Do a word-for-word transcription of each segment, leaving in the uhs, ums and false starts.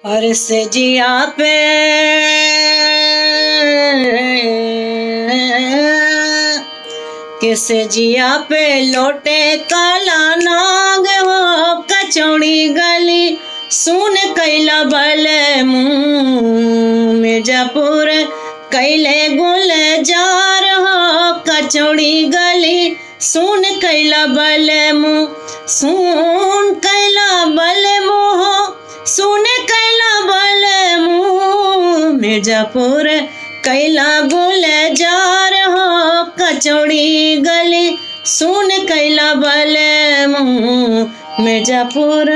अरे सेजिया पे, के सेजिया पे लोटे काला नाग हो, कचौड़ी गली सुन कैला बलमू, मिर्जापुर कैले गुलजार हो, कचौड़ी गली सुन कैला बलमू, सुन कैला बलमू हो, सुन कैला बलमू, मिर्जापुर कैला गुलजार हो, कचौड़ी गली सुन कैला बलमू, मिर्जापुर।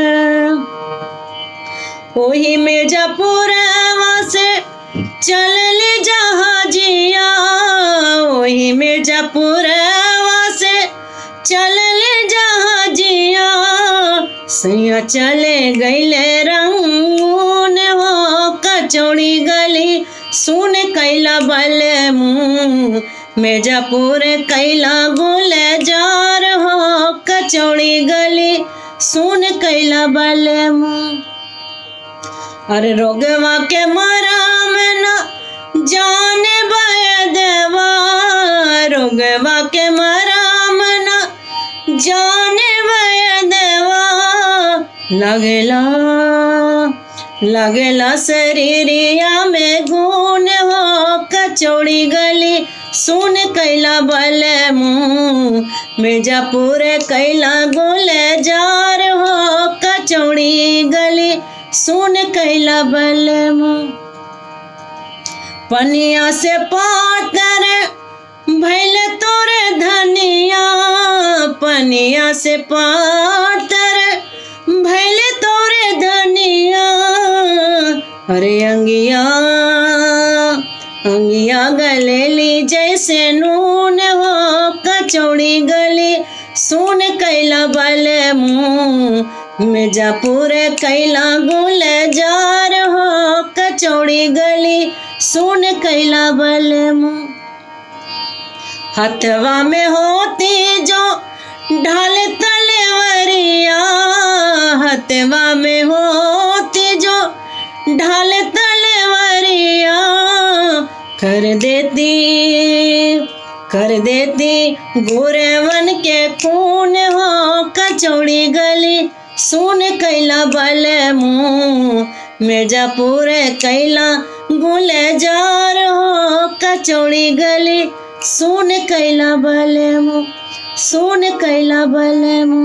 ओही मिर्जापुरवा से चलल जहाजिया, ओही मिर्जापुरवा से चलल जहाजिया, सैया चले गइले रंगून हो, कचौड़ी गली सुन कैला बलमू, मिर्जापुर कैला गुलजार हो, कचौड़ी गली सुन कैला बलमू। अरे रोगवा के मरम न जाने वैदवा, रोगवा के मरम न जाने वैदवा, लगेला, लगेला शरीरिया में गुन हो, कचौड़ी गली सुन कैला बलमू, मिर्जापुर कैला गुलजार हो, कचौड़ी गली सुन कैला बलमू। पनिया से पातर भइल तोरे धनिया, पनिया से पातर भइल तोरे धनिया। अरे अंगिया, अंगिया गलेली जैसे नून हो, कचौड़ी गली सुन कैला बलमू, मिर्जापुर कैला गुलजार हो, कचौड़ी गली सुन कैला बलमू। हथवा में होती जो ढाल तलवरिया, हथवा में होती जो ढाल तलवरिया, कर देती, कर देती गोरवन के खून हो, कचौड़ी गली सुन कैला बलमू, मिर्जापुर कैला गुलजार हो, कचौड़ी गली सुन कैला बलमू, सुन कैला बलमू।